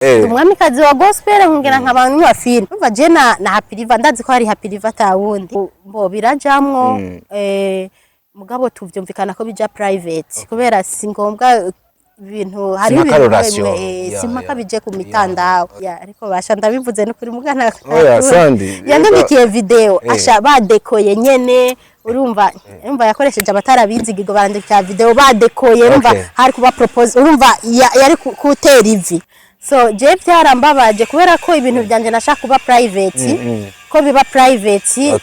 Umwamikazi wa gospel, nkongera nkaba n'uwa film. Urumva je na Happy River, ndazi ko hari Happy River atawundi bo birajamwo. Mugabo tuvyumvikana ko bija private, kubera si ngombwa ibintu hari Simpaka ibintu relation. bimwe, simpaka bije ku mitandao ya, ariko basha ndabivuze n'ukuri mugana. Oya, Sandy, Yandungikiye video, asha badekoye nyene. Urumva yakoresheje abatarabizigigo, barandikira video badekoye. Urumva hari kuba propose, urumva yari kutera ivi. So je byarambabaje kubera ko ibintu byanje nashaka kuba private, ko biba private.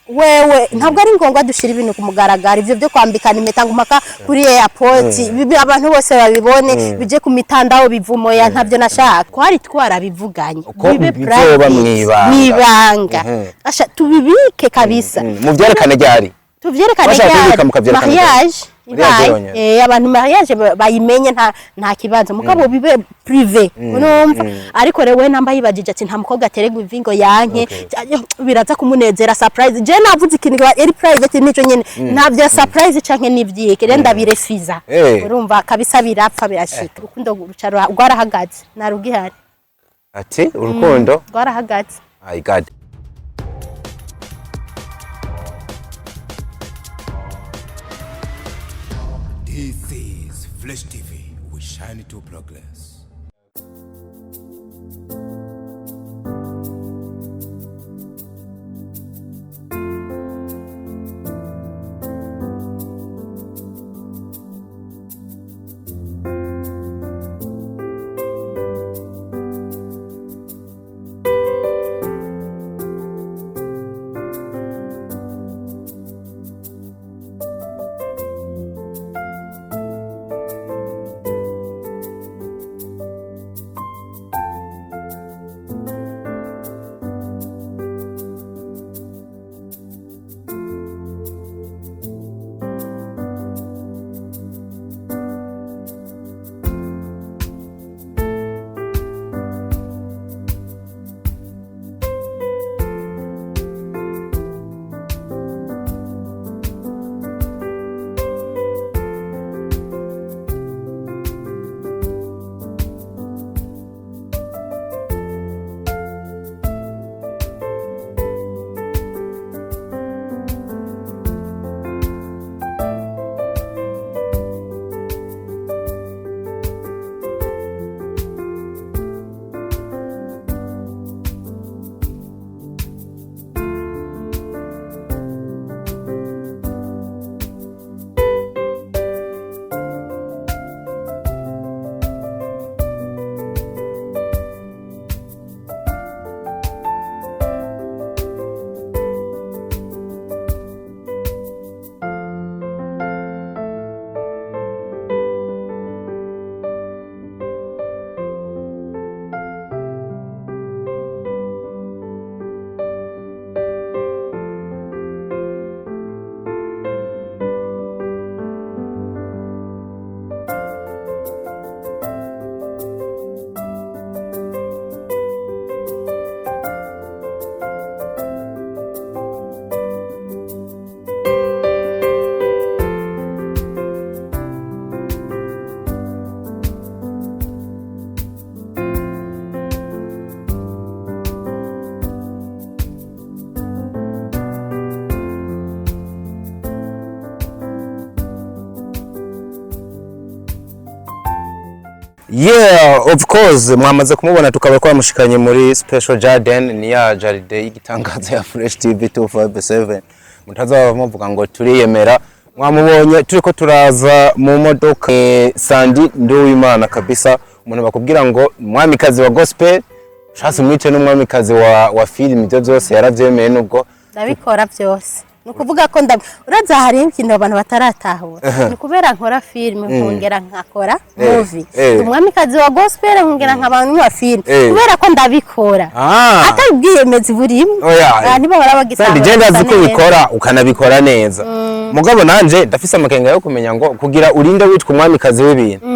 Wewe ntabwo ari ngombwa dushira ibintu ku mugaragaro, ivyo byo kwambikana impeta ngo mpaka kuri airport bibi abantu bose babibone, bije ku mitandao bivumo ya, ntabyo nashaka. Twari twarabivuganye Ko bibe bizoba private, mw'ibanga. mw'ibanga. Asha tubibike kabisa. Muvyerekane ryari? Tuvyerekane Bashaka ryari? kubibika mukavyerekana ryari? Mariage Mariage ibaye. yonyene. Abantu mariage bayimenye, nta kibazo, mugabo bibe privé, urumva. Ariko rero we namba yibajije ati nta mukobwa aterega ivi ngo yanke, biraza kumunezera surprise. Je navuze ikintu yari private, nico nyene, nta vya surprise canke n'ivyike, rero ndabirefiza. Urumva kabisa birapfa birashika, urukundo ruca rwarahagaze, nta rugihari. Ati urukundo Rwarahagaze. My God. This is Flash TV. We shine to progress. Yeah, of course, mwamaze kumubona, tukaba twamushikanye muri Special Garden, ni ya jardin y'igitangaza ya Fresh TV 257. Mutazaba muvuga ngo turiyemera. Mwamubonye turiko turaza mu modoka. Sandy Nduwimana kabisa, umuntu bakubwira ngo umwamikazi wa gospel, ushatse umwice n'umwamikazi wa film, ibyo byose yaravyemeye nubwo Ndabikora byose. Ni ukuvuga ko uraza hariho ikintu abantu bataratahura, ni ukubera nkora filime nkongera nkakora movie. Ndi umwamikazi wa gospel, nkongera nkaba n'uwa filime, kubera ko ndabikora atari ubwiyemezi burimo. Oya. Ah, nibo bara bagitahura. Sandy, je ndazi ko neza. ubikora ukanabikora neza, mugabo nanje ndafise amakenga yo kumenya ngo kugira urinde witwa umwamikazi w'ibintu,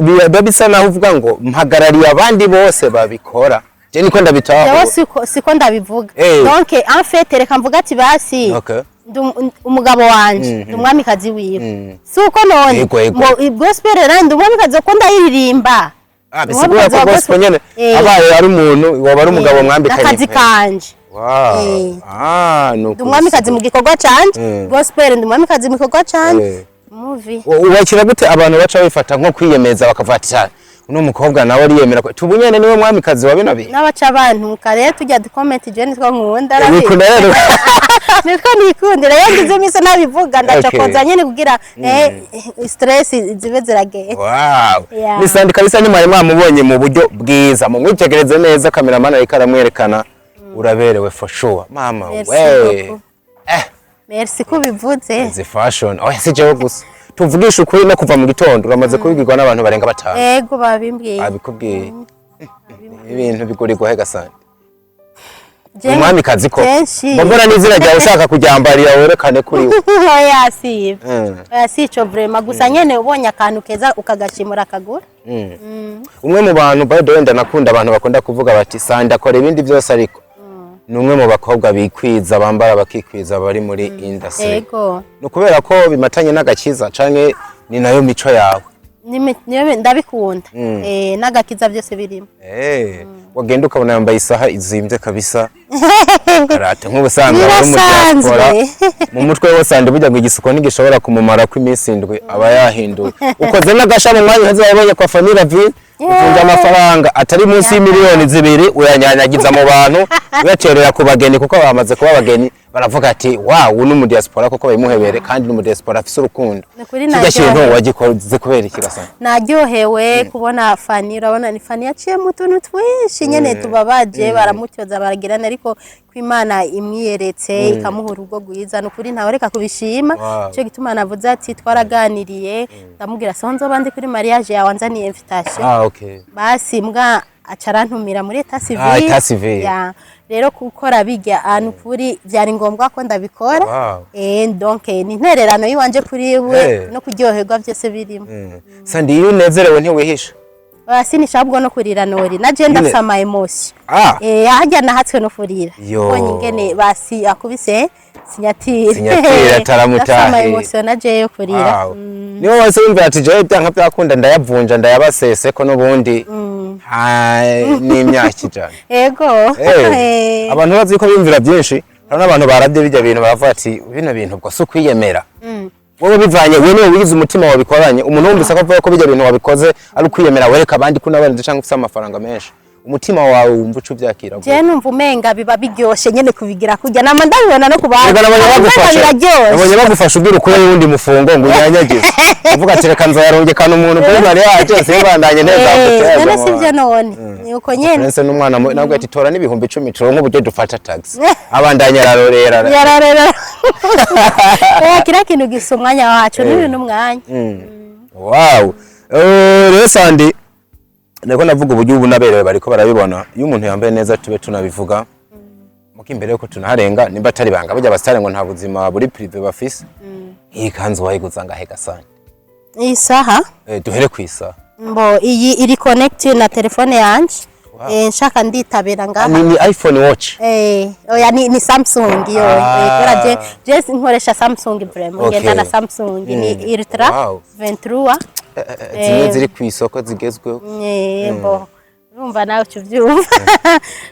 biba bisa naho uvuga ngo mpagarariye abandi bose babikora. Je niko ndabitahura. Jewe siko ndabivuga. Donc en fait reka mvuga ati basi ndi umugabo wanje ndi umwamikazi wiwe, si uko none? Yego, yego. Ngo gospel rero ndi umwamikazi ko ndayiririmba. Ah, Ndi bisigura umwamikazi ko wa gospel nyene abaye ari umuntu, waba ari umugabo mwambikanye n'akazi impeta. kanje. Wow. Ah, nuko Ndi umwamikazi mu gikorwa canje gospel, ndi umwamikazi mu gikorwa canje movie. Wakira gute abantu baca bifata nko kwiyemeza, bakavuga ati: "Cyane uno mukobwa nawe ariyemera ko tubu nyene niwe mwamikazi wa bino bintu"? N'abaca abantu kare tujya ducomment, je nitwo nkunda. Wikunda rero. Nitwo nikundira. Iyo ngize iminsi nabivuga, ndacokoza nyene kugira stress zibe ziragenda. Ni Sandi kabisa, ni mwari mwamubonye mu buryo bwiza, mumwitegereze neza, cameraman ariko aramwerekana. Uraberewe for sure, mama. Merci We beaucoup. Merci ko ubivuze. Izi fashion, oya, si jewe gusa, tuvugisha ukuri, no kuva mu gitondo uramaze kubibwirwa n'abantu barenga batanu. Ego, babimbwiye. Abikubwiye. Ibintu bigurirwa he gasandi? Umwamikazi Umwamikazi ko Kenshi. mbona n'izina ryawe ushaka kuryambarira werekane kuri we. Oya, si ibyo. Oya, si ico vraiment. Gusa nyene ubonye akantu keza ukagashimura, akagura. Umwe mu bantu, by the way, ndanakunda abantu bakunda kuvuga bati: "Sandi akora ibindi byose, ariko ni umwe mu bakobwa bikwiza, bambara bakikwiza, bari muri industry." Ni ukubera ko bimatanye n'agakiza, canke ni nayo mico yawe? Niyo ndabikunda. N'agakiza byose birimo. Wagenda ukabona yambaye isaha izimbye kabisa, karate nk'ubusanzwe aba ari mu Birasanzwe. diaspora. Mu mutwe wose andi burya ngo igisuko ntigishobora kumumara ko iminsi 7 aba yahinduye. Ukoze n'agasha mu mwanya uheze, wabonye kwa Famille Ville uvunja amafaranga atari munsi y'imiliyoni 2, uyanyanyagiza mu bantu, uyaterera ku bageni, kuko bamaze kuba abageni, baravuga ati: "Wow, uyu ni mu diaspora koko." Babimuhebere, kandi ni mu diaspora afise urukundo. Ni ukuri. Kirya kintu Naryohewe. wagikoze kubera iki gasana? Naryohewe kubona Fani. Urabona ni Fani yaciye mu tuntu twinshi nyene tubabaje, baramutyoza, baragirana, ariko ko Imana imwiyeretse ikamuha urugo rwiza, ni ukuri ntawe reka kubishima. Ico gituma navuze ati twaraganiriye, ndamubwira so nzoba ndi kuri mariage yawe, anzaniye invitation. Ah, okay. Basi mbwa aca arantumira muri état civil. Ah, état civil. Ya, rero gukora bijya ahantu kuri byari ngombwa ko ndabikora. Donc ni intererano yiwanje kuri we no kuryoherwa byose birimo. Sandi, iyo unezerewe ntiwihisha? Oya, sinishabwo no kurira nori na je ndafise ama émotion. Harya nahatswe no kurira. Yo. Mbonye ingene basi akubise signature. Signature, ataramutahe. Ndafise ama émotion na je yo kurira. Wow. Niwe wese wumvira ati: "Jewe byanka byakunda ndayavunja, ndayabasese ko n'ubundi n'imyaka 100." Ego. Abantu bazi ko biyumvira byinshi. Hari n'abantu barabye bijya bintu baravuga ati: "Bino bintu ubwo si ukwiyemera." Wowe bivanye, wewe niwe wigize umutima wabikoranye. Umuntu wumvise ko avuga ko bijya bintu wabikoze ari ukwiyemera, wereka abandi ko n'abandi cyangwa ufite amafaranga menshi, umutima wawe wumva uca ubyakira gute? Je numva umenga biba biryoshe nyene kubigira kurya, nama ndabibona no ku bantu. Reka, nabonye Umenga bagufasha, biraryoshe. nabonye bagufasha ubwira ukure y'uwundi mufungo ngo unyanyagize, uvuga ati: "Reka nzayarungikana umuntu kuri mariage, simbandanye neza guteza." None sivyo? None ni uko nyene. Prince n'umwana nabwo ati: "Tora n'ibihumbi 10 turonke uburyo dufata taxi." Abandanya ararorera. Yararera. Kiriya kintu gisa umwanya wacu n'uyu n'umwanya. Wow. Rero Sandi, niko navuga uburyo ubu naberewe, bariko barabibona. Iyo umuntu yambaye neza tube tunabivuga muko imbere yuko tunaharenga, nimba atari banga burya abasitari ngo nta buzima buri privé bafise. Iyi kanzu wayiguza ngahe gasandi? Iyi saha? Duhere ku isaha. Mbo iyi iri connect na telefone yanje. Nshaka nditabira ngaha. Ni iPhone watch? Oya, ni Samsung yo. Kubera je nkoresha Samsung vraiment. Ngenda na Samsung ni Ultra 23. Zimwe ziri ku isoko zigezweho. Bo urumva nawe uca uvyumva.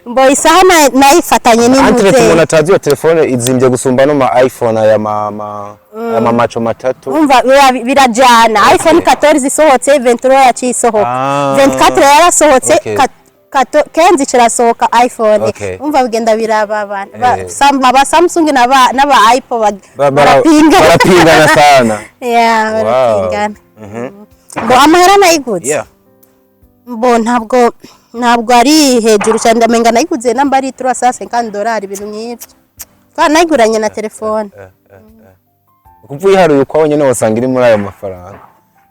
Mbo isaha nayifatanye Entre n'intuze. umuntu atazi, iyo telefone izimbye gusumba no ma iPhone aya aya mamaco matatu. Umva, birajana. iPhone 14 isohotse, 23 yaciye isohoka. 24 yarasohotse, 15 icirasohoka iPhone. Umva bigenda birababana. Aba Samsung n'aba Apple barapingana. Barapingana sana. Yeah, barapingana. Ngo amahera nayiguze? Mbo ntabwo ari hejuru cyane, ndamenga nayiguze namba ari 350 dolari, ibintu nk'ibyo. Kandi nayiguranye na telefone. Kuva uyiharuye ukwawe nyene wasanga iri muri ayo mafaranga.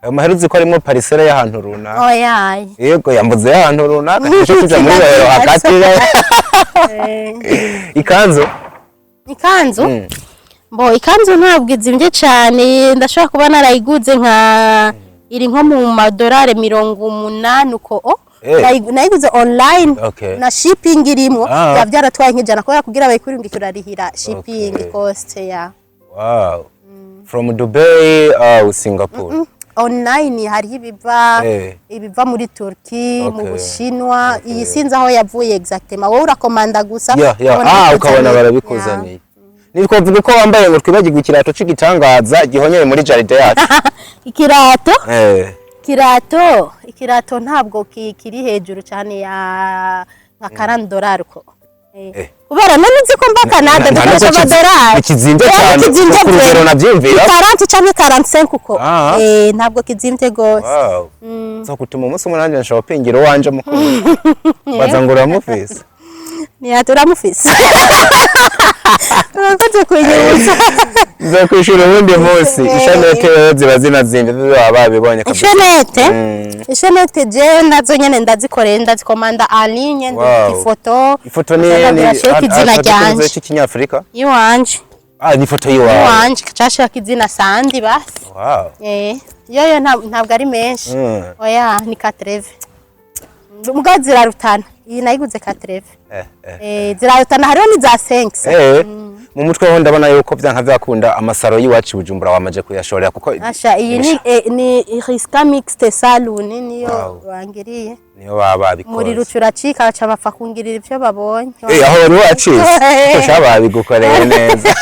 Ayo mahera uzi ko arimwo parcelle y'ahantu runaka? Oya. Yego, yambuze y'ahantu runaka, nico tuja muri rero hagati. Ikanzu? Ikanzu? Mbo ikanzu ntabwo izimbye cyane, ndashobora kuba narayiguze nka iri nko mu madolari 80 uko o. Nayiguze online na shipping irimwo. Byaba byaratwaye nk'ijana kubera kugira bayikurungike urarihira shipping cost ya. Wow, from Dubai, Singapore? Online hariho ibiva ibiva muri Turki, mu Bushinwa. Iyi sinzi aho yavuye exactement, wowe urakomanda gusa, ukabona ukabona bikuzaniye. Barabikuzaniye. Nitwavuga ko wambaye ngo twibagirwe ikirato c'igitangaza gihonyeye muri jardin yacu. Ikirato? Ikirato ntabwo kiri hejuru cyane ya nka 40 dolari ko. Kubera none uzi ko mba Canada Nta dukoresha nubwo amadolari. Kizimvye Eh, cyane, kizimvye ku rugero pe. navyumvira. 40 canke 45 uko. Ntabwo kizimvye gose. Wow. So gutuma umunsi umwe nanjye nshopingira uwanje mukuru. Baza ngo uramufise. Ni turamufise. Urakoze kunyibutsa. Nza kwishura uwundi munsi. Ishanete rero ziba zinazimvye, baba babibonye kabisa. Ishenete. Ishenete je nazo nyene ndazikoreye, ndazikomanda en ligne, ndungika ifoto. Ifoto ni Ndashirako izina ryanje. Cy'ikinyafrika. Iwanje. Ah, ni ifoto yiwawe. Iwanje kacashirako izina Sandi basi. Yoyo ntabwo ari menshi. Oya, ni 80. Muga zirarutana. Iyi nayiguze 80. Zirarutana, hariho n'iza 5. Mu mutwe ho ndabona yuko vyanka vyakunda amasaro y'iwacu i Bujumbura wamaje kuyashorera kuko Asha, iyi ni Riska Mixed Salon niyo bangiriye. Niyo baba babikoze. Muri rucuracika baca bapfa kungirira ivyo babonye. Aho wari wacitse ko sha babigukoreye neza.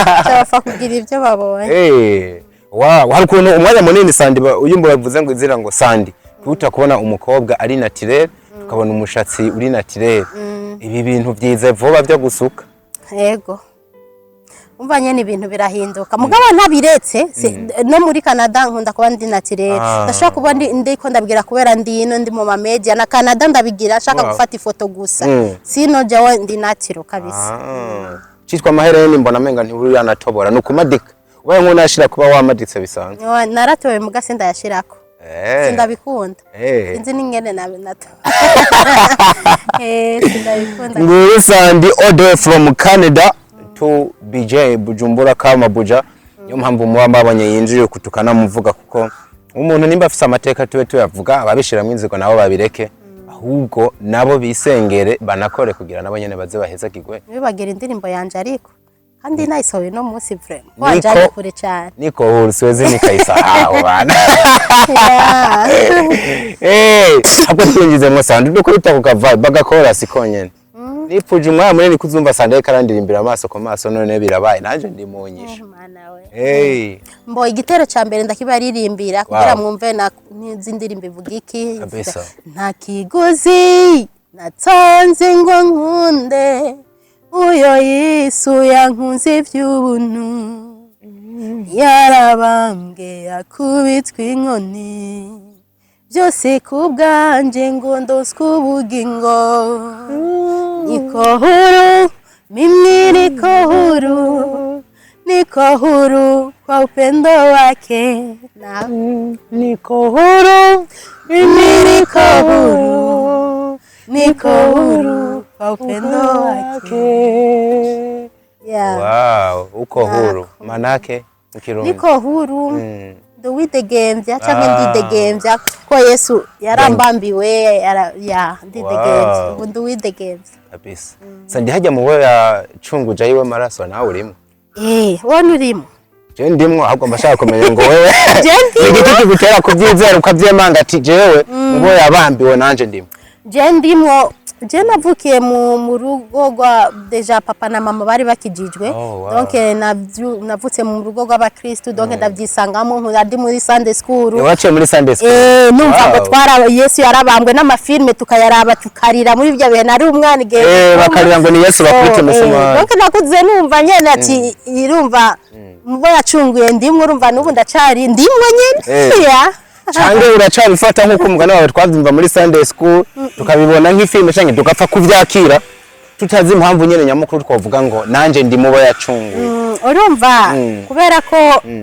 Baca bapfa kugira ivyo babonye. Wow, hari ukuntu umwanya munini Sandi uyu mbo bavuze ngo izina ngo Sandi kuruta kubona umukobwa ari naturel, tukabona umushatsi uri naturel. Ibi bintu vyize vuba byo gusuka. Yego. Umva nyene ibintu birahinduka. Mugabo ntabiretse, no muri Canada nkunda kuba ndi naturel. Ndashobora kuba ndi ndiko ndabwira kubera ndi ino ndi mu ma media na Canada ndabigira nshaka gufata ifoto gusa. Sino jewe ndi natural kabisa. Ah. Citwa amahereni mbona menga ntiburi yanatobora nukumadika. Ubaye nk'unashira kuba wamaditse bisanzwe. Naratoye muga sindayashirako. Sindabikunda. Sinzi n'ingene na nato. Sindabikunda. Nguyu Sandi all the way from Canada to BJ Bujumbura kama Buja. Niyo mpamvu muba mbabonye yinjiye kutukana muvuga, kuko umuntu nimba afise amateka tube tuyavuga, ababishiramwo inzigo nabo babireke, ahubwo nabo bisengere banakore kugira nabo nyene baze bahezagirwe. Nibagira indirimbo yanje ariko. Kandi nayisohoye no munsi vraiment. Wajanye kure cyane. Niko huru, siwezi nikaisahau bana. Ahubwo twinjizemwo Sandi dukubita ku kava bagakora siko nyene. Nipfuje umwanya munini kuzumva Sandi ariko arandirimbira amaso ku maso, none birabaye nanje ndi mu nyishu. Mana we. Mbo igitero ca mbere ndakibaririmbira kugira mwumve na n'izindi ndirimbo ivuga iki. Kabisa. Nta kiguzi natanze ngo nkunde uyo Yesu, yankunze ivy'ubuntu, yarabambwe akubitwa inkoni, byose ku bwanje ngo ndoswe ubugingo. Niko huru mimi, niko huru, niko huru kwa upendo wake na Niko huru. Mimi niko huru, niko huru kwa upendo wake, yeah. Wow, uko huru manake mu Kirundi? Niko huru, nduwidegemvya canke ndidegemvya ko Yesu yarambambiwe ya ndidegemvya. Ubu nduwidegemvya. Kabisa. Sandi hajya mu bo yacunguja yiwe maraso, nawe urimo? Wowe nurimo? Je ndimwo, ahubwo mbashaka kumenya ngo wewe Je ndimwo. igiti kigutera kubyizera ukabyemanga ati jewe mu bo yabambiwe nanje ndimo. Je ndimwo, je navukiye mu rugo rwa déjà papa na mama bari bakijijwe. Donc navutse mu rugo rw'abakristu, donc ndavyisangamo, nkura ndi muri Sunday school. Waciye muri Sunday school? Numva ngo twara Yesu yarabambwe, n'amafilme tukayaraba tukarira muri ibyo bihe nari umwana igihe. Bakarira ngo ni Yesu bakubita umusumari. Donc nakuze numva nyene ati irumva mubo yacunguye ndimwe, urumva n'ubu ndacari ndimwe nyene. Yeah. Cange uracabifata nk'uko umugani wawe twavyumva muri Sunday school, tukabibona nk'ifilme canke tugapfa kuvyakira tutazi impamvu nyene nyamukuru twavuga ngo nanje ndi mubo yacunguye? Urumva kubera ko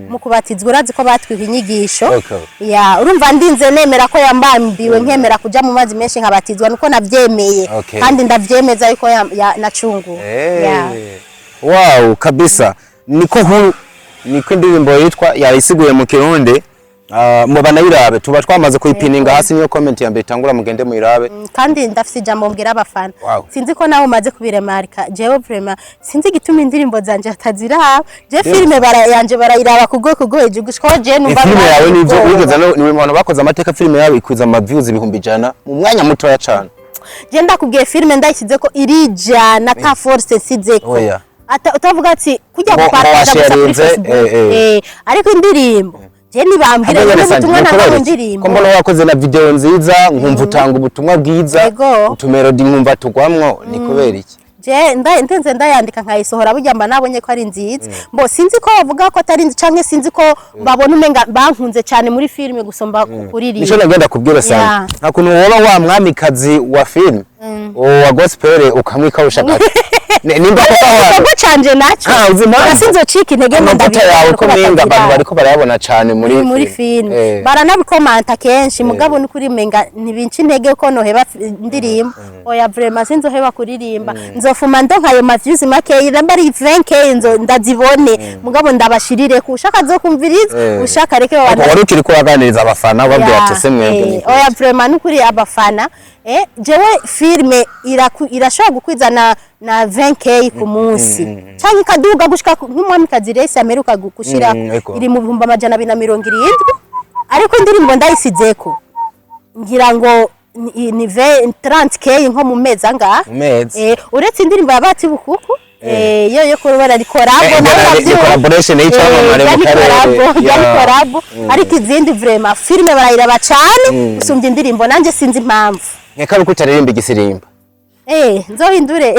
mu kubatizwa urazi ko batwiha inyigisho. Ya, urumva ndinze nemera ko yambambiwe, nkemera kuja mu mazi menshi nkabatizwa, nuko navyemeye. Kandi ndavyemeza yuko nacunguwe. Ya. Wow, kabisa. Niko huru niko indirimbo yitwa, yayisiguye mu Kirundi. Ah, mu banayirabe, tuba twamaze kuyipininga hasi, niyo comment ya mbere itangura, mugende muyirabe. Kandi ndafise ijambo mbwira abafana. Wow. Sinzi ko nawe umaze kubiremarika, jewe vraiment sinzi igituma indirimbo zanje ataziraba. Je filime yanje barayiraba ku rwego rwo hejuru gushikaho je numva Filime yawe nivyo ubwoba. wigeze ni mu bantu bakoze amateka, filime yawe ikwiza ama views 100,000 mu mwanya mutoya cane. Je ndakubwiye, filime ndayishyize ko irijana ata force nsizeko. Oya. Ata utavuga ati kujya Ngo gupartaja gusa kuri washarinze, Facebook. Ariko indirimbo je nibambwira Hamwe nyine na Sandy, ubutumwa ni nanga kubera mu iki? ndirimbo. Ko mbona wakoze na video nziza, nkumva utanga ubutumwa bwiza, utumelody nkumva tugwamwo, ni kubera iki? Je ndenze ndayandika nkayisohora, burya mba nabonye ko ari nziza. Mbo sinzi ko bavuga ko atari nziza, canke sinzi ko babona umenga bankunze cyane muri filime gusumba kuririmba. Nico nagenda kubwira Sandy, nta kuntu woba wa mwamikazi wa film wa gospel ukamwikawusha gato. Nimba koko aho hantu Igikorwa canje naco Ah, uzi impamvu? sinzocika intege ngo Amavuta ndabikora yawe kuko ko menga abantu bataziraba. bariko barayabona cane muri Muri filime baranabikomanta kenshi, mugabo ni kuri menga ntibinca intege ko noheba indirimbo. Oya, vraiment sinzoheba kuririmba, nzofuma ndonka ayo ma views makeyi, namba ari 20K nzo ndazibone, mugabo ndabashirire ko ushaka azokumviriza, ushaka reke. Ariko wari ukiri ko uraganiriza abafana, ubabwira ati se mwebwe ni Oya, vraiment nukuri abafana, jewe filme irashobora gukwiza na 20K ku munsi canke ikaduga gushika nk'umwamikazi resi ameruka gushira iri mu 270,000, ariko indirimbo ndayisizeko ngira ngo ni 30K nko mu mezi angahe. Mu mezi. Uretse indirimbo ya Bati Bukuku, yo kubera ni collabo nawe. Ni collaboration y'icyamamare mu karere. Yari collabo, ariko izindi vraiment filime barayiraba cane gusumbya indirimbo, nanjye sinzi impamvu. Nkeka ko utaririmba igisirimba. Nzohindure,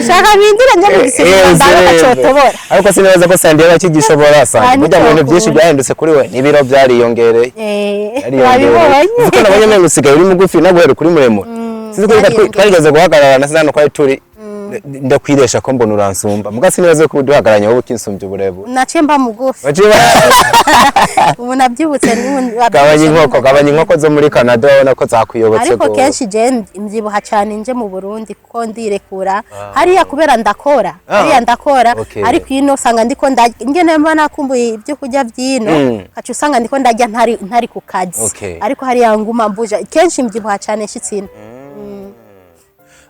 shaka mpindure njye mu gisirimba ndabe ko cotobora. Ariko sinibaza ko Sandy yaba akigishobora, Sandy. Ah, Burya mu bintu byinshi ntitwakunda. byahindutse kuri we, n'ibiro byariyongereye. Yariyongereye. Wabibonye? Uzi ko nabonye umengo usigaye uri mugufi naguhera kuri muremure. Sinzi ko reka Yariyongereye. twarigeze guhagarara na sinano kwari turi, ndakwiresha ko mbona uransumba, muga sinibaza ko duhagararanye wowe ukinsumbya uburebure. Naciye mba mugufi. Waciye Ubu nabyibutse n'ubu. Gabanya inkoko, gabanya inkoko zo muri Canada, urabona ko zakuyobotse Ariko gose. kenshi je mbyibuha cyane nje mu Burundi kuko ndirekura hariya kubera ndakora hariya ndakora. Ariko ino usanga ndiko ndarya ingene mba nakumbuye ibyo kurya by'ino, kaca usanga ndiko ndarya ntari ku kazi. Ariko hariya nguma mbuja, kenshi mbyibuha cyane nshitse ino.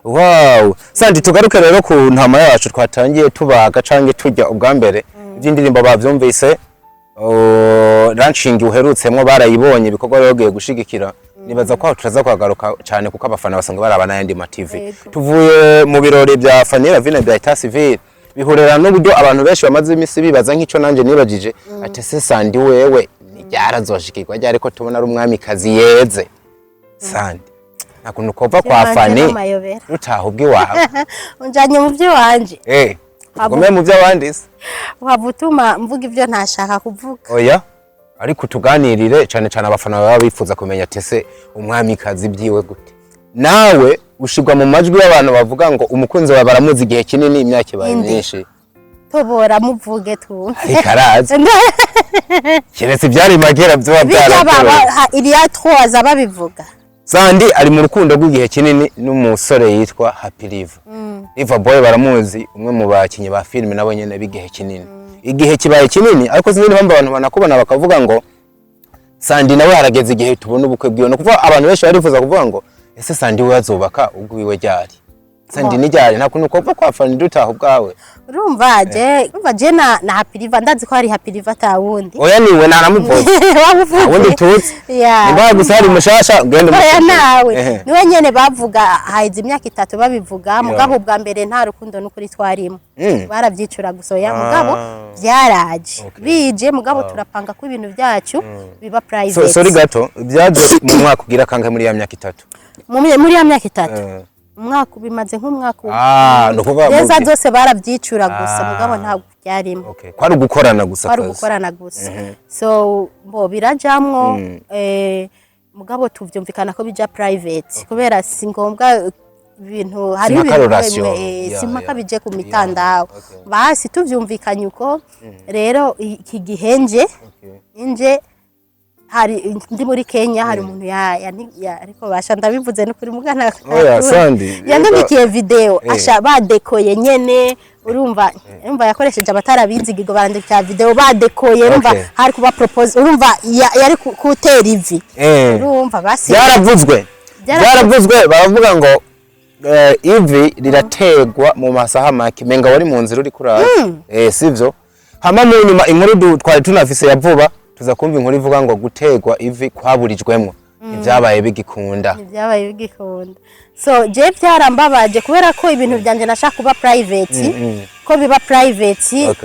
Wow, Sandy, tugaruke rero ku ntama yacu twatangiye tubaga canke turya ubwa mbere. Iby'indirimbo bavyumvise, launching uherutsemwo barayibonye, ibikorwa rero ugiye gushigikira. Nibaza ko aho turaza kuhagaruka cyane kuko abafana basanzwe baraba n'ayandi ma TV. Tuvuye mu birori bya Fanny Lavine bya Etat Civil, bihurira n'uburyo abantu benshi bamaze imisi bibaza nk'ico nanje nibajije, ati se Sandy wewe ntiryarazoshikirwa ryari ko tubona ari umwamikazi yeze? Sandy, nta kuntu kova kwa Ivy'iwanje Fanny n'amayobera. rutaha ubw'iwawe. Unjanye mu by'iwanje. Ugume mu by'abandi se. Waba utuma mvuga ibyo ntashaka kuvuga. Oya, ariko tuganirire cyane cyane abafana baba bifuza kumenya ati ese umwamikazi byiwe gute? Nawe ushigwa mu majwi y'abantu bavuga ngo umukunzi wawe baramuzi igihe kinini, imyaka ibaye Inde. myinshi. Tobora muvuge twumve. Ariko arazi keretse ibyari magera byoba Bijya baba byaratewe. Iriya twoza babivuga. Sandy ari mu rukundo rw'igihe kinini n'umusore yitwa Happy River. River Boy baramuzi, umwe mu bakinnyi ba filime nabo nyene b'igihe kinini. Igihe kibaye kinini, ariko sinzi impamvu abantu banakubona bakavuga ngo Sandy nawe harageze igihe tubona ubukwe bwiwe. No kuvuga abantu benshi barifuza kuvuga ngo ese Sandy we azubaka ubwiwe ryari? Sandy ni ryari? Nta kuntu kova kwa Fanny dutaha ubwawe. Urumva je na Happy River, ndazi ko hari Happy River atawundi. Oya, niwe naramuvuze. Wamuvuze. Wundi tutsi. Nimba gusa hari mushasha ugende Oya, umushikire. nawe niwe nyene bavuga, haheze imyaka 3 babivuga, mugabo ubwa mbere nta rukundo n'ukuri twarimo. Baravyicura gusa, oya, mugabo byaraje bije, mugabo turapanga ko ibintu byacu biba private. Sorry gato, byaje mu mwaka ugira kangahe muri ya myaka 3? Muri ya myaka 3, umwaka bimaze nk'umwaka umwe. Ah, ni ukuvuga Neza zose barabyicura gusa, mugabo ntabwo byarimo. Okay. Kwari ugukorana gusa Kwari akazi. ugukorana gusa, so bo birajamwo, mugabo tuvyumvikana ko bija private kubera si ngombwa ibintu hari Simpaka ibintu relation. simpaka bije ku mitandao. Basi tuvyumvikanye uko rero iki gihe nje inje hari ndi muri Kenya, hari umuntu ya ariko basha ndabivuze no kuri mugana Oya, Sandy, yandumikiye video, asha badekoye nyene. Urumva yakoresheje abatara bizigirwa, barandikira video badekoye, urumva hari kuba propose, urumva yari kutera ivi. Urumva basi Byaravuzwe. Byaravuzwe. Byaravuzwe, baravuga ngo ivi rirategwa mu masaha make, menga wari mu nzira uri kuraza, sivyo? Hama mu nyuma inkuru twari tunafise ya vuba, tuza kumva inkuru ivuga ngo gutegwa ivi kwaburijwemwo, ivyabaye bigikunda. Ntibyabaye bigikunda. So je byarambabaje kubera ko ibintu byanje nashaka kuba private, ko biba private.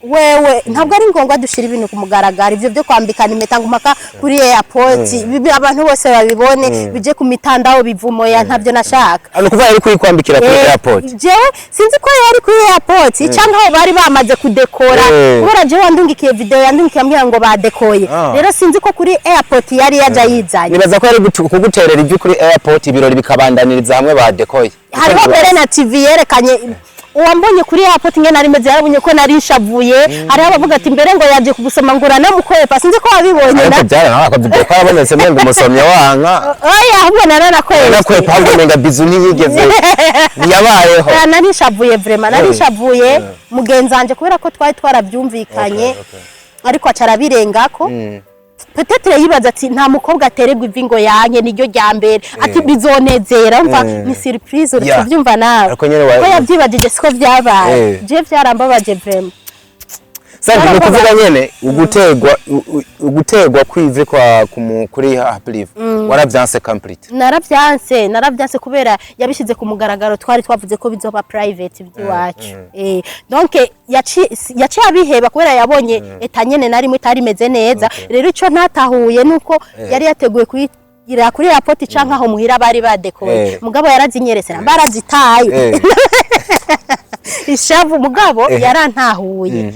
Wewe ntabwo ari ngombwa dushira ibintu ku mugaragaro, ivyo byo kwambikana impeta ngo mpaka kuri airport bibi abantu bose babibone, bije ku mitandao bivumoya, ntabyo nashaka. Ano kuva yari kuyikwambikira kuri airport? Jewe sinzi ko yari kuri airport cyangwa aho bari bamaze kudekora, kubera jewe wandungikiye video yandungikiye ambwira ngo badekoye. Rero sinzi ko kuri airport yari yaja yizanye. Nibaza ko yari kuguterera ivi kuri airport, ibirori bikabandaniriza hamwe badekoye. Hariho mbere na TV yerekanye uwambonye kuri airport ngene nari meze, yarabonye ko nari nshavuye. Hariho abavuga ati mbere ngo yaje kugusoma ngo uranamukwepa, sinzi ko wabibonye. Ariko Na byara nawe akavuga ko yarabonetse menga umusomyi wanka. Oya, ahubwo naranakwepye. Nakwepa, ahubwo menga bizu ntiyigeze, ntiyabayeho. Oya, nari nshavuye vraiment, nari nshavuye mugenzi wanje kubera ko twari twarabyumvikanye, ariko aca arabirengako. Peut-être yibaza ati nta mukobwa atererwa ivi ngo yanke, niryo rya mbere, ati bizonezera, umva ni surprise, uri kubyumva nawe. Ariko nyene ko yabyibagije siko byabaye. Je byarambabaje vraiment. Sandi, ni ukuvuga nyene ugutegwa ugutegwa kwivi kwa kuri Happy Live waravyanse complete? Narabyanse, narabyanse kubera yabishyize ku mugaragaro. Twari twavuze ko bizoba private by'iwacu. Donc yaciye abiheba kubera yabonye état nyene narimwe itari imeze neza. Rero ico ntatahuye nuko yari yateguye kuyigira kuri airport canke aho muhira bari badekoye. Mugabo yarazinyeretse barazitaye. Ishavu, mugabo yarantahuye,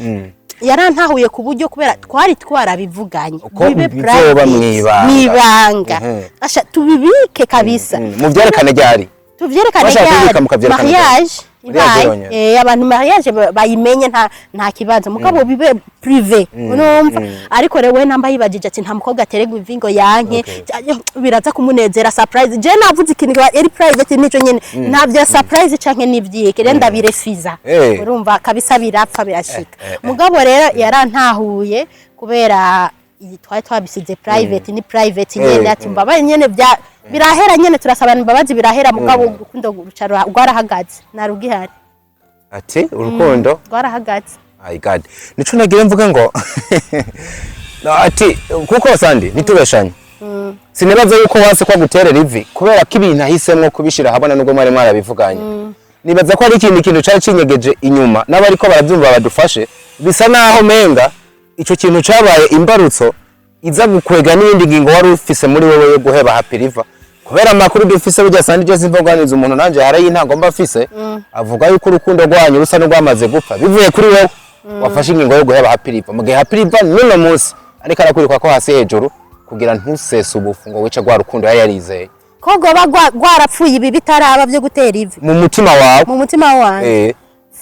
yarantahuye ku buryo kubera twari twarabivuganye Uko bibe bizoba private, mw'ibanga. mw'ibanga. Asha tubibike kabisa. Muvyerekane ryari? Tuvyerekane Bashaka ryari? kubibika mukavyerekana ryari? Mariage Mariage ibaye. yonyene. Abantu mariage bayimenye nta kibazo, mugabo bibe privé, urumva. Ariko rero we namba yibajije ati nta mukobwa atererwa ivi ngo yanke, biraza kumunezera, surprise. Je navuze ikintu yari private, nico nyene, nta bya surprise canke n'ivyike, rero ndabirefiza. Urumva kabisa birapfa birashika. Mugabo rero yarantahuye kubera iyi twari twabisize private, ni private nyene. Ati mbabaye nyene, bya birahera nyene, turasabana imbabazi birahera, mugabo urukundo ruca rwarahagaze, nta rugihari. Ati urukundo Rwarahagaze. My God, nico nagira mvuga ngo no, ati kuko Sandi ntitubeshanye, sinibaza yuko wanse ko guterera ivi kubera ko ibintu ahisemwo kubishira ahabona nubwo mwari mwarabivuganye. Nibaza ko ari ikindi kintu cari cinyegeje inyuma, n'abariko baravyumva badufashe. Bisa naho menga ico kintu cabaye imbarutso iza gukwega n'iyindi ngingo wari ufise muri wewe yo guheba Happy River, kubera amakuru dufise burya Sandi, je simva kuganiriza umuntu nanje harayi ntango mba afise, avuga yuko urukundo rwanyu rusa n'urwamaze gupfa bivuye kuri wewe wafashe ingingo yo guheba Happy River, mu gihe Happy River n'uno munsi ariko arakwirukwa ko hasi hejuru kugira ntusese ubufu ngo wice rwa rukundo yari yarizeye. Ko rwoba rwarapfuye ibi bitaraba byo gutera ivi? Mu mutima wawe. Mu mutima wanje?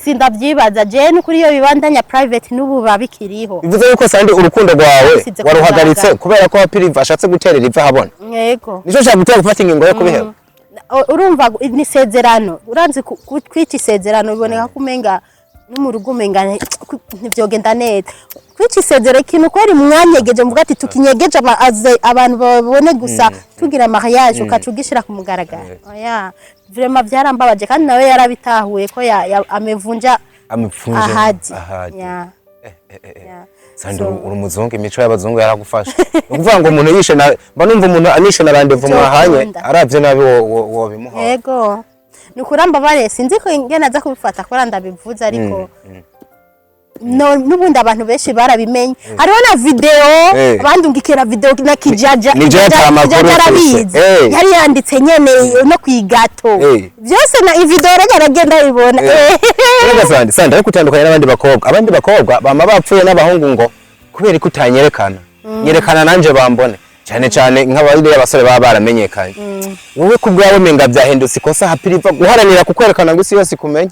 Sindavyibaza je, n'ukuri iyo bibandanya private n'ubu biba bikiriho. Bivuze yuko Sandi urukundo rwawe Bisize waruhagaritse kumugaragaro. kubera ko Happy River ashatse guterera ivi ahabona? Yego. Nico cyagutera gufata ingingo yo kubiheba? Urumva ni isezerano, uranzi kwita isezerano biboneka ko umenga no mu rugo umenga ntivyogenda neza. Kwica isezerano, ikintu kweri mwanyegeje, mvuga ati tukinyegeje abantu babone gusa tugira mariage, ukaca ugishira ku mugaragaro, oya, vraiment byarambabaje. Kandi nawe yarabitahuye ko amevunja Amepfunje ahadi. Ahadi. Ya. Ya. Sandi, So- uri umuzungu, imico y'abazungu yaragufasha. Ni ukuvuga ngo umuntu yishe na mba numva umuntu anishe na rendez-vous mwahanye Cyokunda. aravye nabi wo bimuha. Yego, ni ukuramba sinzi ko ingene aza kubifata kubera ndabivuze, ariko no n'ubundi abantu benshi barabimenye, hariho na video bandungikira video na Kijaja. Ni je ata amakuru Kijaja mfise. arabizi. Yari yanditse nyene no kwigato byose na ivideo rega aragenda ibona. Rega Sandi, Sandi, ariko utandukanye n'abandi bakobwa. Abandi bakobwa bama bapfuye n'abahungu ngo kubera ko utanyerekana, nyerekana nanje bambone, cyane cyane nk'abari abasore baba baramenyekanye. Wowe ku bwawe menga byahindutse ikosa Happy River guharanira kukwerekana ngo isi yose ikumenye?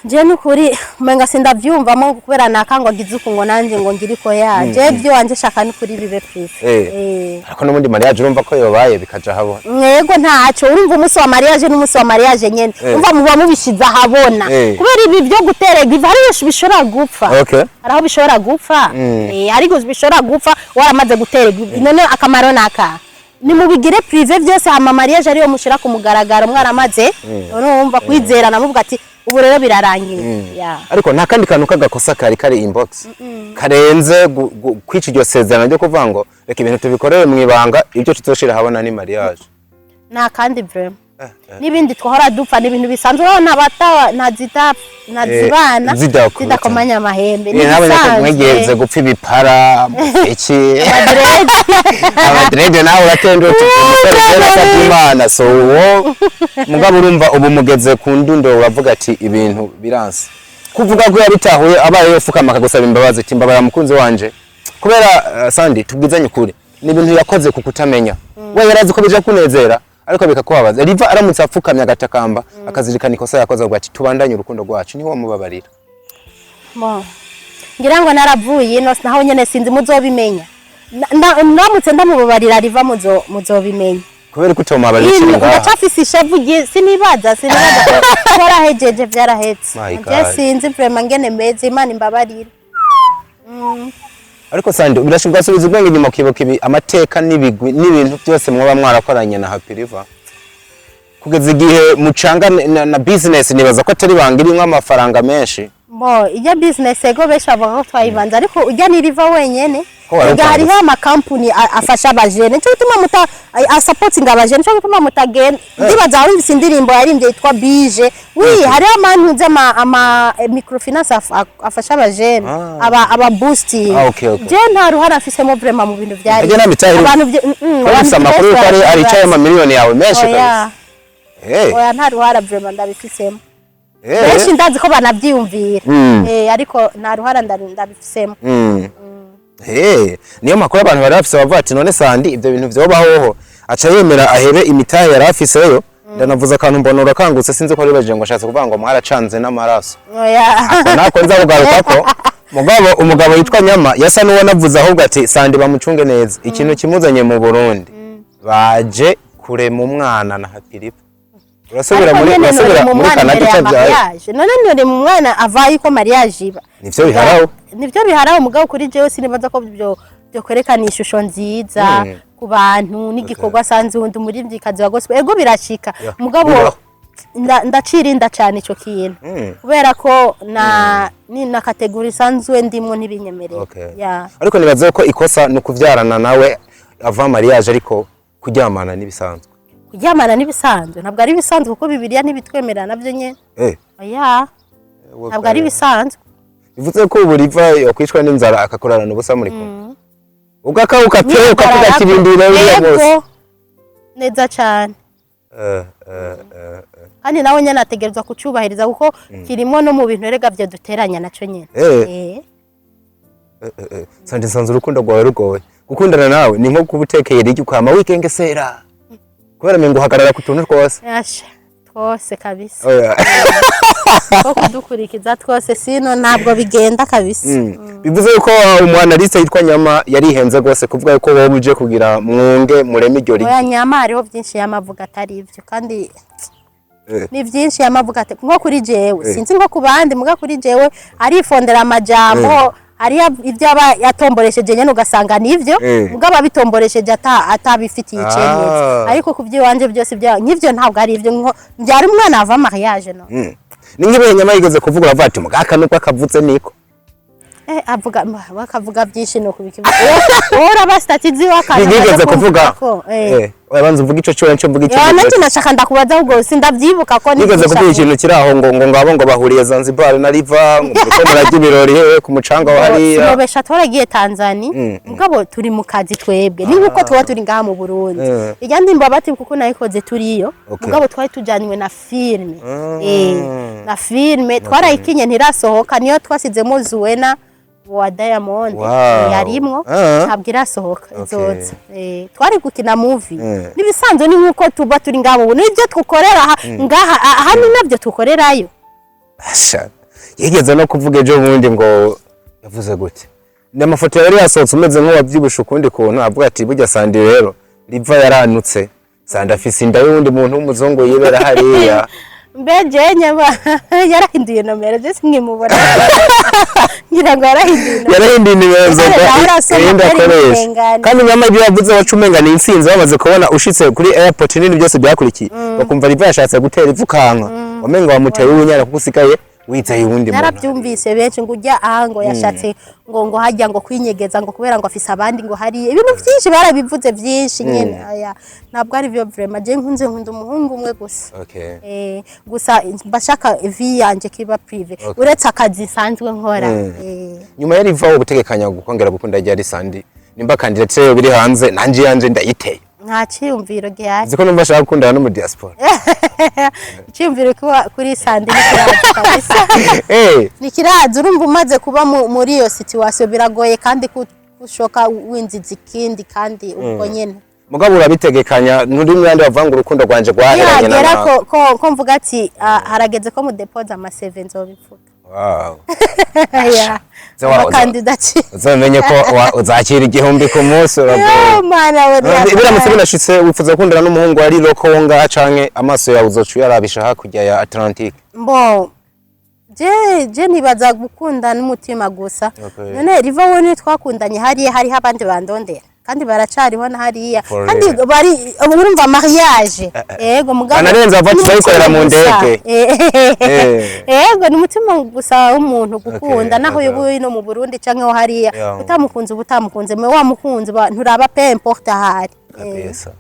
Je nukuri umenga sindavyumvamo, kubera naka ngo agize uku, ngo nanje ngo ngiriko ya je byo wanje shaka nukuri bibe privé. Ariko n'ubundi mariage urumva ko yobaye bikaja habona. Mwego ntaco, urumva umunsi wa mariage n'umunsi wa mariage nyene, umva muba mubishize ahabona, kubera ibi byo guterega ivi hari bishobora gupfa. Hari aho bishobora gupfa, ariko bishobora gupfa waramaze guterega ivi. None akamaro naka nimubigire privé byose, hama mariage ariyo mushira ku mugaragaro mwaramaze, urumva, kwizerana, muvuga ati ubu rero birarangiye ya. Ariko nta kandi kantu k'agakosa kari kari inbox karenze kwica iryo sezerano ryo kuvuga ngo reka ibintu tubikorere mu ibanga, ibyo tuzoshira habona ni mariage? Nta kandi vraiment, n'ibindi twahora dupfa ni ibintu bisanzwe, urabona bata ntazita ntazibana zidakubita. Zidakomanya amahembe. Ni nabonye ko mwigeze gupfa ibipara iki, abadrede, nawe uratendutse umusore rero asabye Imana. So uwo mugabo urumva ubu mugeze ku ndundo, uravuga ati ibintu biranse, kuvuga ko yabitahuye abaye yofukama akagusaba imbabazi ati mbabara mukunzi wanje, kubera Sandi, tubwizanye ukuri, ni ibintu yakoze ku kutamenya, we yarazi ko bija kunezera ariko bikakubabaza. Riva aramutse apfukamye agatakamba akazirikana ikosa yakoze, avuga ati tubandanye urukundo rwacu, niho wamubabarira? Mo. Ngira ngo naravuye ino naho nyene sinzi muzobimenya. Ndamutse ndamubabarira riva muzobimenya. Kubera ko utomubabarira ukiri ngaha? Ndacafise ishavu, sinibaza ko twarahejeje, vyarahetse. My Je God. sinzi vraiment ngene meze, Imana imbabarire. Ariko Sandi, birashobora gusubiza ubwenge inyuma ukibuka ibi amateka n'ibigwi n'ibintu byose mwaba mwarakoranye na Happy River kugeza igihe mucanga na business, nibaza ko atari banga irimwo amafaranga menshi. Bo ijya business, ego, benshi bavuga ko twayivanze, ariko ujya ni Riva wenyene. Ko wari Ega hariho upanze. amakampuni afasha abajene, nico gituma muta asupportinga abajene, nico gituma mutagenda. Ndibaza wumvise indirimbo yaririmbye yitwa Bije wi, hariho amantu ama microfinance afasha abajene, aba boosting. Ah, okay, okay. Je nta ruhara afisemo vraiment mu bintu vyari Ege nta mitahe irimo. abantu Ko abantu bifise amakuru benshi yuko ari barabibaza. aricaye amamiliyoni yawe menshi Oya. kabisa. Oya, nta ruhara vraiment ndabifisemo. Benshi ndazi ko banavyiyumvira, ariko nta ruhara ndabifisemo. Niyo makuru abantu bari bafise, bavuga ati none Sandi ibyo bintu vyobahoho aca yemera ahebe imitahe yari afiseyo? Ndanavuze akantu mbona urakangutse, sinzi ko ribajije ngo ashatse kuvuga ngo mwaracanze n'amaraso. Oya. Ako nako nza kugarukako. Mugabo umugabo yitwa Nyama yasa n'uwo navuze ahubwo ati Sandi bamucunge neza, ikintu kimuzanye mu Burundi baje kurema umwana na Happy River. Urasubira Ariko muri nyene urasubira none mu muri mwana Canada imbere ya utabyaye. mariage, none none mu mwana avaye ko mariage iba. Nivyo biharaho. Nivyo biharaho, mugabo kuri jewe sinibaza ko byo kwerekana ishusho nziza ku bantu n'igikorwa sanze undi umuririmbyikazi wa gospel. Ego birashika, mugabo Bibaho. ndacirinda cyane ico kintu, kubera ko na ni na catégorie isanzwe ndimwo ntibinyemerera. Ya. Ariko nibaze ko ikosa ni ukuvyarana nawe ava mariage, ariko kuryamana n'ibisanzwe. Kuryamana n'ibisanzwe? Ntabwo ari ibisanzwe, kuko Bibiliya ntibitwemerera nabyo nyene. Oya, ntabwo ari ibisanzwe. Bivuze ko ubu Riva yokwicwa n'inzara akakurarana ubusa muri kumwe, ugakawuka pe, ukavuga ati ibintu biriya bose? Yego, neza cyane. Kandi nawe nyene ategerezwa kucubahiriza, kuko kirimo no mu bintu erega vyo duteranya naco nyene. Sanje, nsanze urukundo rwawe rugoye gukundana nawe, ni nko kuba utekeye rigi ukama wigengesera kubera mengo uhagarara ku tuntu twose. Asha, twose kabisa. Oya. Ko kudukurikiza twose, sino ntabwo bigenda kabisa. Bivuze yuko umwanaliste yitwa Nyama yarihenze rwose kuvuga yuko wowe uje kugira mwunge mureme iryo rigi. Oya, Nyama hariho byinshi yamavuga atari ivyo, kandi ni byinshi yamavuga ati nko kuri jewe, sinzi nko ku bandi, muga kuri jewe arifondera amajambo, hariyo ibyo aba yatomboresheje nyene ugasanga nivyo, mugabo abitomboresheje atabifitiye icyemezo, ariko ku by'iwanje byose nk'ivyo ntabwo ari ivyo, nko mbyara umwana ava mariage no. Ni nk'ibihe Nyama yigeze kuvuga uravuga ati mugaka nubwo akavutse niko? Avuga bakavuga byinshi no kubikivuga wowe uraba statut ziwe akantu Yigeze amaze kuvuga ko oya, banza uvuge ico cyo mvuga ico. Ya, nanjye nashaka ndakubaza, ahubwo sindavyibuka ko ni Yigeze byinshi kuvuga avuga. ikintu kiri aho ngo ngabo ngo bahuriye Zanzibar na Riva, ngo muriko murarya ibirori hehe ku mucanga wa hariya. Sinobesha, twaragiye Tanzania, mugabo turi mu kazi twebwe, ni nkuko tuba turi ngaha mu Burundi. Ijya ndimba bati kuko nayikoze turiyo, mugabo twari tujanywe na filme, na filme twarayikinye ntirasohoka, niyo twasizemo Zuena wa Diamond. Yarimwo. Ntabwo irasohoka, izoza. Twari gukina movie, nibisanzwe, ni nkuko tuba turi ngaha mu Burundi, nibyo tukorera aha ngaha, aha ni nabyo tukorerayo. Asha, yigeze no kuvuga ejo bundi ngo yavuze gute, ni amafoto yari yasohotse umeze nk'uwabyibushe ukundi kuntu, avuga ati burya Sandi rero Riva yaranutse, Sandi afise inda y'uwundi muntu w'umuzungu yibera hariya. Mbe je nyaba yarahinduye nomero, je sinkimubona, ngira ngo yarahinduye nomero. Yarahinduye nimero. Ese nawe urasoma irindi ko ari akoresha. ibihengane. Kandi nyama ibyo yavuze waca umenga ni intsinzi, bamaze kubona ushitse kuri airport n'ibintu byose byakurikiye, bakumva Riva yashatse gutera ivu kanka, wamenga wamuteye uwunyana kuko usigaye wizeye uwundi muntu. Narabyumvise benshi ngo ujya aha ngo yashatse ngo hajya ngo kwinyegeza ngo kubera ngo afise abandi ngo hariya, ibintu byinshi barabivuze byinshi nyene. Aya ntabwo ari byo vraiment, je nkunda umuhungu umwe gusa. Gusa mbashaka vie yanje kiba privé, uretse akazi nsanzwe nkora. Nyuma ya Riva ubutegekanya gukongera gukunda ryari, Sandi? Nimba candidature biri hanze, nanje yanje ndayiteye. Nta ciyumviro gihari. Ziko numva ashaka gukundana no mu diaspora. Iciyumviro kuba kuri Sandi nikiraza kabisa. Nikiraza, urumva umaze kuba muri iyo situation biragoye kandi kushoka winziza ikindi kandi ubwo nyene. Mugabo urabitegekanya, nturi mwandi bavuga ngo urukundo rwanje rwaheranye na Nihagera ko mvuga ati: "Ah, harageze ko mudepoza ama CV", nzobivuga. Wow. Yeah. Amakandidati. Uzamenye ko uzakira 1000 ku munsi, uragoye. Yo mana we. Biramutse binashitse, wifuza gukundana n'umuhungu ari local wo ngaha, canke amaso yawe uzoca uyarabisha hakurya ya Atlantique? Mbo je nibaza gukunda n'umutima gusa. None Riva we ni twakundanye hariya, hariho abandi bandondera kandi baracariho na hariya. For Kandi real. bari urumva mariage, yego, mugabo Banarenza bava ni tuzayikorera mu umutima gusa. ndege. Yego, ni umutima gusa w'umuntu gukunda, naho yoba uri no mu Burundi canke ho hariya, utamukunze uba utamukunze, mwe wamukunze nturaba peu importe ahari. Kabisa.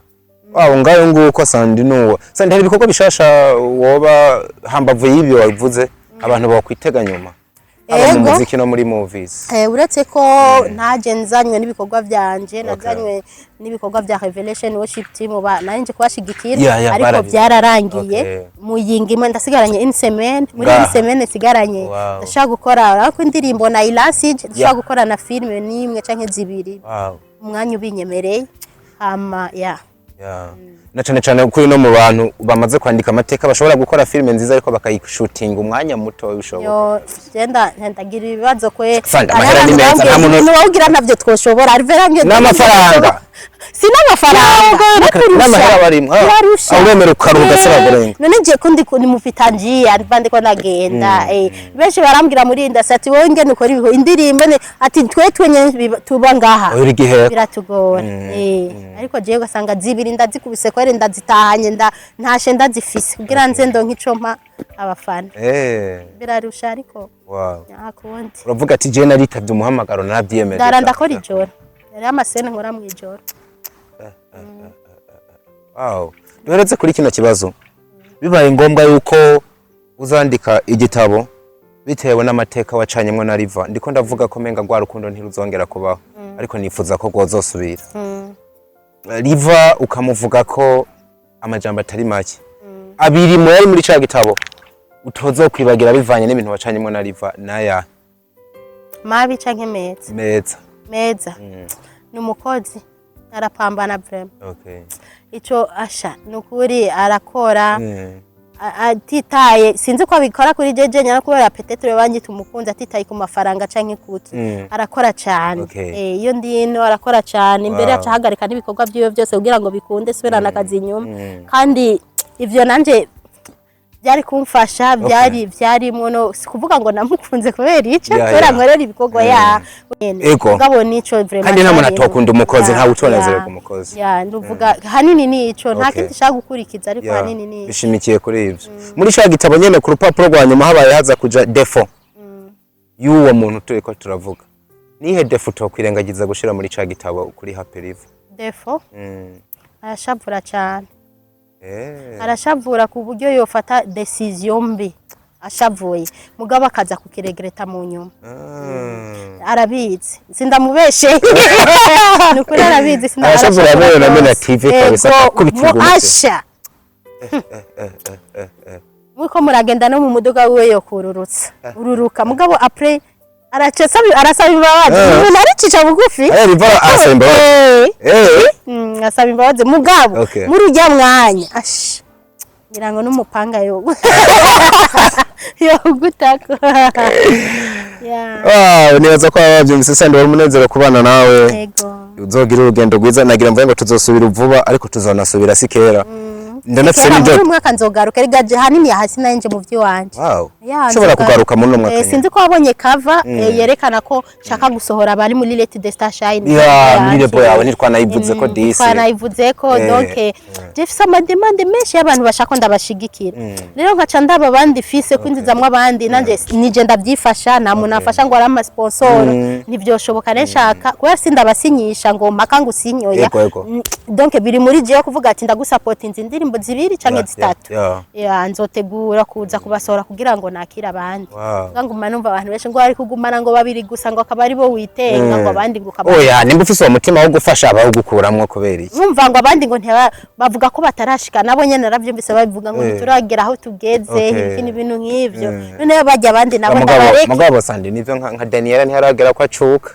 Wow, ngayo nguko Sandi nuwo. Sandi, hari ibikorwa bishasha woba hambavu y'ibyo wavuze abantu bokwitega nyuma? Haba mu muziki no muri movies. Uretse ko ntaje nzanywe n'ibikorwa byanje, nazanywe n'ibikorwa bya Revelation Worship Team, ba nanje kubashigikira, ariko byararangiye. Muyinga imwe ndasigaranye une semaine, muri Ngaha. une semaine nsigaranye ndashaka gukora, ariko indirimbo na ilansije, ndashaka gukora na filme n'imwe canke zibiri, umwanya ubinyemereye, hama ya. Yeah. Na cane cane kuri no mu bantu bamaze kwandika amateka bashobora gukora filime nziza ariko bakayishutinga umwanya muto bishoboka. Yo genda ndagira ibibazo kwe. Sanda, amahera ni meza, nta muntu- Wawugira ntavyo twoshobora Alvera. N'amafaranga. Si n'amafaranga. N'amahera barimwo. Yarusha. Ah, uremera ukaruhuka ugasaba kurenga. None ngiye ko ndi mufita njiya mba ndiko ndagenda, benshi barambwira muri industry ati: "Wowe ngene ukora indirimbo ati twe twenye tuba ngaha Uri giheko. biratugora." Ariko jewe ugasanga zibiri ndazikubise kwere, ndazitahanye, ntashe ndazifise kugira nze ndonke ico mpa abafana. Birarusha ariko nta kundi. Uravuga ati je naritavye umuhamagaro, naravyiyemeje. Ndara ndakora ijoro, hariho ama scènes nkora mw'ijoro. Wow. Duheretse kuri kino kibazo. Bibaye ngombwa yuko uzandika igitabo bitewe n'amateka wacanyemwo na Riva. Ndiko ndavuga ko menga rwa rukundo ntiruzongera kubaho. Ariko nifuza ko rwozosubira. Riva ukamuvuga ko amajambo atari make. Abiri mu yari muri ca gitabo utozokwibagira bivanye n'ibintu wacanyemwo na Riva naya? Mabi canke meza? Meza. Meza ni umukozi, arapambana vraiment. Ico asha ni ukuri arakora, atitaye, sinzi ko abikora kuri jeje nyana kubera peut-être banyita umukunzi, atitaye ku mafaranga canke kuki, arakora cyane. Iyo ndino arakora cyane imbere, aca ahagarika n'ibikorwa byiwe byose kugira ngo bikunde subirana akazi inyuma. Kandi ivyo nanje byari kumfasha, byari byarimo no si kuvuga ngo namukunze kubera ico, kubera nkorera ibikorwa ya nyene. Ego. Mugabo nico vraiment Kandi nta muntu cyarimo. atokunda umukozi, ntawe utonezererwa umukozi. Ya, nduvuga hanini nico, nta kindi nshaka gukurikiza, ariko hanini nico. Bishimikiye kuri ivyo. Muri ca gitabo nyene ku rupapuro rwa nyuma habaye haza kuja défaut y'uwo muntu turiko turavuga. Nihe défaut utokwirengagiza gushira muri ca gitabo kuri Happy Riva? Défaut, arashavura cyane. Arashavura ku buryo yofata décision mbi ashavuye, mugabo akaza kukiregreta mu nyuma. Arabizi, sindamubeshe, ni ukuri arabizi. Arashavura. Arashavura Abewe na Mena rwose. TV kabisa, Ego, akakubita mu ingumi. asha muriko muragenda no mu muduga wiwe yokururutsa ururuka, mugabo après araca arasaba imbabazi. Umuntu aricisha bugufi. Riva arasaba imbabazi. Asaba imbabazi, mugabo muri ujya mwanya asha ngira ngo n'umupanga yo. Yogutako. Yeah. Wow, nibaza ko babyumvise. Sandi, wari umunezero kubana nawe. Yego. Uzogira urugendo rwiza. Nagira mvuge ngo tuzosubira vuba, ariko tuzonasubira si kera. Ndanafise Kera muri n'ibyo uyu mwaka nzogaruka. Erega je hanini hasi nanje mu vy'iwanje. Wow. Ya, Ushobora nzogaruka. kugaruka muri uno mwaka nyene. Sinzi ko wabonye cover yerekana ko nshaka gusohora abari muri Let the Star Shine. Ya, muri label yawe ntitwanayivuze ko disi. Twanayivuze ko. Donc je fise ama demandes menshi y'abantu bashaka ko ndabashigikira. Rero nkaca ndaba abandi fise kwinjizamwo abandi, nanje nije ndabyifasha, nta muntu afasha ngo ari ama sponsor, ntivyoshoboka. Rero nshaka kubera sindabasinyisha ngo mpaka ngo usinyoya. Yego, yego. Donc biri muri jewe kuvuga ati ndagusapotinze indirimbo zibiri canke zitatu. Ya, nzotegura kuza kubasohora kugira ngo nakire abandi. Nga nguma numva abantu benshi ngo ari kugumana ngo babiri gusa, ngo akaba ari bo witenga, ngo abandi ngo ukaba Oya, nimba ufise uwo mutima wo gufasha, abawugukuramwo kubera iki? Numva ngo abandi ngo nteba bavuga ko batarashika, nabo nyene naravyumvise babivuga ngo ntituragera aho tugeze, ibiki n'ibintu nk'ivyo. Noneho bajya abandi nabo Mugabo, ndabareke. mugabo Sandi, nivyo nka Daniela ntiharagera ko acuka.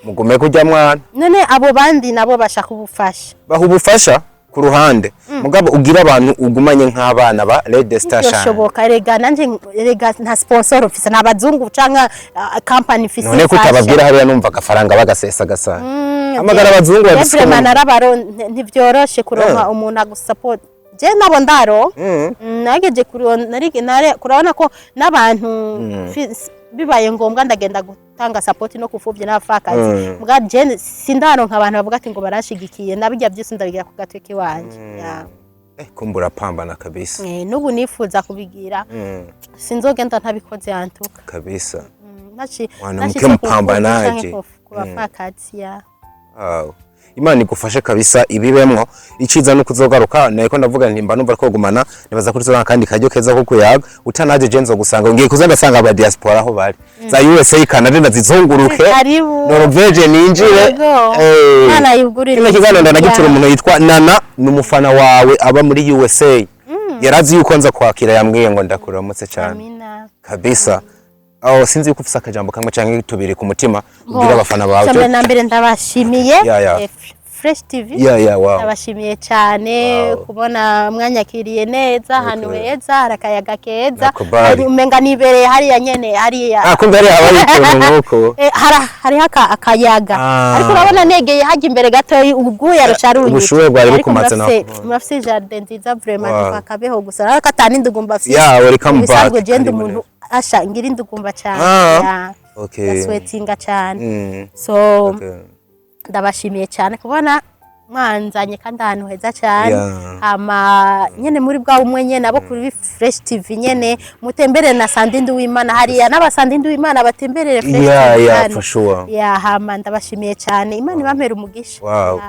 Mugume kurya mwana. None abo bandi nabo bashaka ubufasha. Baha ubufasha ku ruhande, mugabo ugira abantu ugumanye nk'abana ba Let the Star Shine. Byoshoboka rega, nanje rega nta sponsor mfise, nta bazungu canke company mfise None imfasha. kutababwira hariya, numva agafaranga bagasesa gasana. Hamagara abazungu Vraiment babisukuma. narabaro ntivyoroshe kuronka umuntu agusupport. Je nabo ndaro nageje kurabona ko n'abantu bibaye ngombwa ndagenda gutanga support no kufuvye n'abapfakazi. Mbwa je sindaronka abantu bavuga ati ngo baranshigikiye, nabijya byose ndabigira ku gatwe kiwanje. Yeah. Kumbura pambana kabisa. N'ubu nifuza kubigira, sinzogenda ntabikoze antuka. Kabisa. Mwanamke Nashitse ku mfuvyi mpambanaji. canke ku bapfakazi, ya. Wow. Imana igufashe kabisa ibibemwo. Iciza no kuzogaruka nariko ndavuga nti mba numva ko gumana, nibaza ko tuzoronka kandi karyo keza ko kuyaga. Utanaje je nzogusanga, ngiye kuza ndasanga aba diaspora aho bari za USA, Canada, ndazizunguruke. Karibu. Norvege ninjire. Yego. Imana yugurire Kino kiganiro ndanagitura inzira. umuntu yitwa Nana, ni umufana wawe aba muri USA, yarazi yuko nza kwakira, yambwiye ngo ndakuramutse cyane. Amina. Kabisa. Aho sinzi yuko ufise akajambo kamwe canke tubiri ku mutima ubwira abafana bawe. Icya mbere na mbere ndabashimiye. Ya. Fresh TV. Yeah, wow. Ndabashimiye cyane kubona mwanyakiriye neza ahantu heza hari akayaga keza. Nakubali. Umenga nibereye hariya nyene hariya. Ah, kumbe hariya haba hari utuntu nk'uko. Hariho akayaga. Ariko urabona negeye hajya imbere gatoyi uguye ruca runyica. Ubushuhe bwari Ariko bukumaze murafise jardin nziza vraiment. Akabeho gusa ariko atani ndugumba mfise. Yeah, welcome Ibisanzwe back. je ndi Karibu umuntu asha ngira indugumba cyane. Yeah. Ndaswetinga cyane. So ndabashimiye cyane kubona mwanzanye kandi ahantu heza cyane. Hama nyene muri bwa bumwe nyene abo kuri Fresh TV nyene mutembere na Sandi Nduwimana hariya, n'abasandi Nduwimana batemberere Fresh TV hano. For sure. Yeah, hama ndabashimiye cyane, Imana ibampere umugisha. Wow.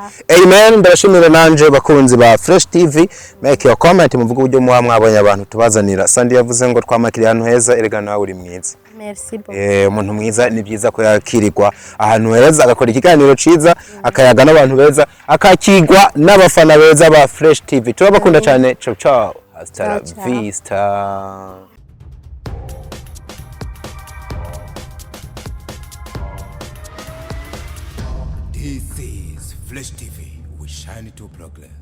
Amen, ndabashimira nanje bakunzi ba Fresh TV. Make your comment, muvuge uburyo muba mwabonye abantu tubazanira. Sandi yavuze ngo twamakiriye ahantu heza, erega nawe uri mwiza. Merci beaucoup. Umuntu mwiza ni byiza ko yakirirwa ahantu heza, agakora ikiganiro ciza, akayaga n'abantu beza, akakigwa n'abafana beza ba Fresh TV. Turabakunda cyane. Ciao ciao. Hasta la Ciao, ciao. vista. This is Fresh TV. We shine to progress.